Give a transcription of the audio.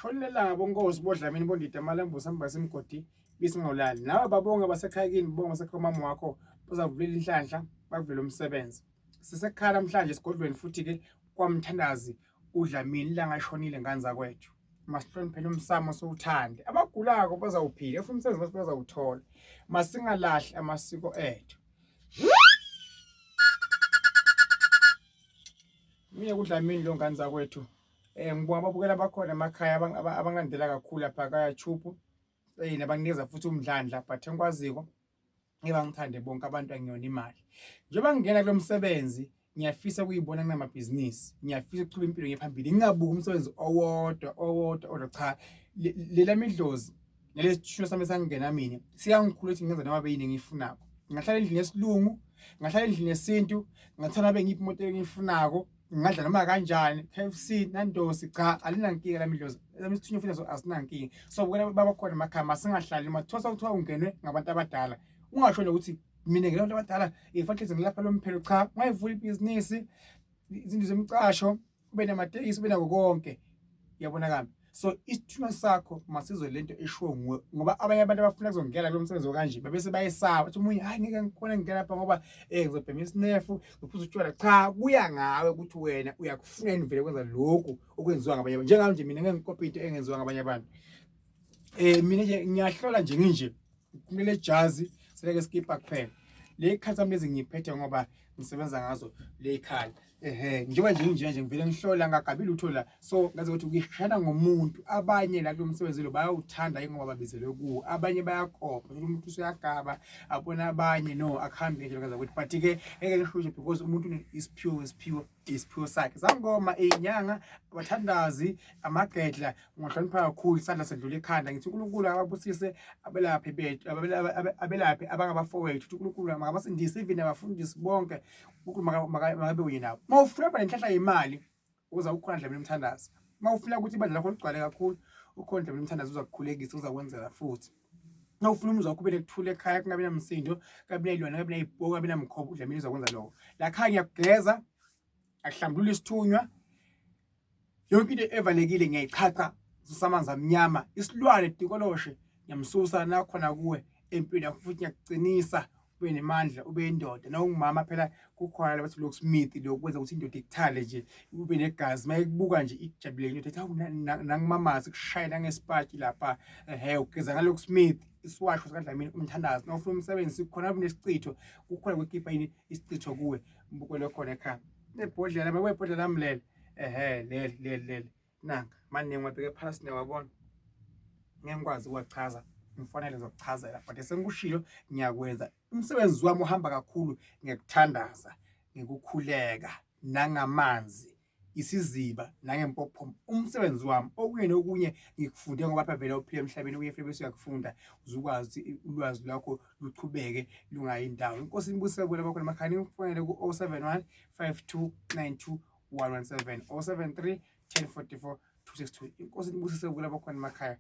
Shonile ilanga bonkosi bodlamini bondida amalambu samba semgodi bisingolali. Nawe babonge basekhaya kini bonge basekhaya umama wakho bazakuvulela inhlanhla bakuvele umsebenzi. Sisekhaya namhlanje esigodlweni futhi ke kwamthandazi uDlamini ilanga lishonile ngane zakwethu. Masihloniphele umsamo siwuthande. Abagulako bazawuphila, ufuna umsebenzi bazawuthola. Masingalahli amasiko ethu. Mina kuDlamini lo ngane zakwethu. Ngibonga ababukela abakhona emakhaya abangilandela kakhulu lapha ka-YouTube. Nabanginikeza futhi umdlandla but engikwaziko ngeke bangithande bonke abantu angiyona imali. Njengoba ngingena kulo msebenzi ngiyafisa ukuyibona nginamabhizinisi, ngiyafisa ukuqhuba impilo ngiye phambili, ngingabuki umsebenzi owodwa owodwa owodwa cha. Lelami idlozi nalesi sithunywa sami esangingena mina siyangikhula ukuthi ngenza noma beyini engiyifunako. Ngingahlala endlini yesilungu, ngingahlala endlini yesintu, ngingathola bengiphi imoto engiyifunako. Ngingadla noma kanjani KFC Nandosi cha alinankinga lami idlozi lami isithunywa futhi asinankinga so bukela babakhona emakhaya masingahlali mathosa kuthiwa ungenwe ngabantu abadala ungasho nokuthi mina ngena abantu abadala ifahlezi ngilapha lomphelo cha ungayivula ibhizinisi izinto zemicasho ube namatekisi ube nako konke uyabona kambi so isithunywa sakho masizwe lento eshiwo nguwe ngoba abanye abantu abafuna kuzongena kulo msebenzi okanje babese bayesaba ukuthi omunye hayi ngeke ngikhona ngingena lapha ngoba ngizobhema isinefu ngiphuza utshwala cha kuya ngawe ukuthi wena uyakufuna yini vele kwenza lokhu okwenziwa ngabanye abantu njengami nje mina ngeke ngikope into engenziwa ngabanye abantu mina nje ngiyahlola nje nginje kumele jazi seleke skipper kuphela le ikhathi sami lezi ngiyiphethe ngoba ngisebenza ngazo le ikhala ehe njengoba nje nginje nje ngivele ngihlola ngagabi lutho la so ngaze ukuthi ngishana ngomuntu abanye la kulo msebenzi lo bayawuthanda ingoba babizelwe kuwo abanye bayakopa umuntu usuyagaba abona abanye no akuhambi ngendlela kaza ukuthi but ke ngeke ngisho nje because umuntu isiphiwo isiphiwo isiphiwo sakhe zangoma inyanga abathandazi amagedla ungahlonipha kakhulu isandla sedlula ekhanda ngithi uNkulunkulu akabusise abelaphi bethu abelaphi abangabafowethu ukuthi uNkulunkulu makabasindise even abafundisi bonke uNkulunkulu makabe kunye nabo uma ufuna ukuba nenhlanhla yemali uza ukhona Dlamini umthandazi uma ufuna ukuthi ibandla lakho ligcwale kakhulu ukhona Dlamini umthandazi uzakukhulekisa uzakwenzela futhi uma ufuna umuzi wakho ube nekuthula ekhaya kungabi namsindo kungabi nayilwane kungabi nayibhoka kungabi namkhoba uDlamini uzakwenza lokho la khaya ngiyakugeza akuhlambulula isithunywa yonke into evalekile ngiyayichacha susa amanzi amnyama isilwane tikoloshe ngiyamsusa nakhona kuwe empilweni yakho futhi ngiyakuqinisa ube nemandla ube indoda nawungumama phela kukhona labathi locksmith lokwenza ukuthi indoda ikuthande nje ube negazi mayikubuka nje ijabule indoda ethi awu nangimamazi kushaya nangesipaki lapha ehe ugeza ngalocksmith isiwasho sikaDlamini umthandazo nawufuna umsebenzi khona kunesichitho kukhona kwekipa yini isichitho kuwe mbukele khona ekhaya nebhodlela makwebhodlela lami leli ehe leli leli leli nanka maningi wabheke phasi newabona ngeke ngikwazi ukuwachaza ngifanele ngizokuchazela but esengikushilo ngiyakwenza umsebenzi wami uhamba kakhulu ngekuthandaza ngikukhuleka nangamanzi isiziba nangempophoma umsebenzi wami okunye nokunye ngikufunde ngoba phela vele uphila emhlabeni uye bese uyakufunda uzukwazi ulwazi lwakho luchubeke lungayi ndawo inkosi inibusise kule bakho emakhaya ngifonele ku-071 5292 117 073 1044 262 inkosi inibusise kule bakhona emakhaya.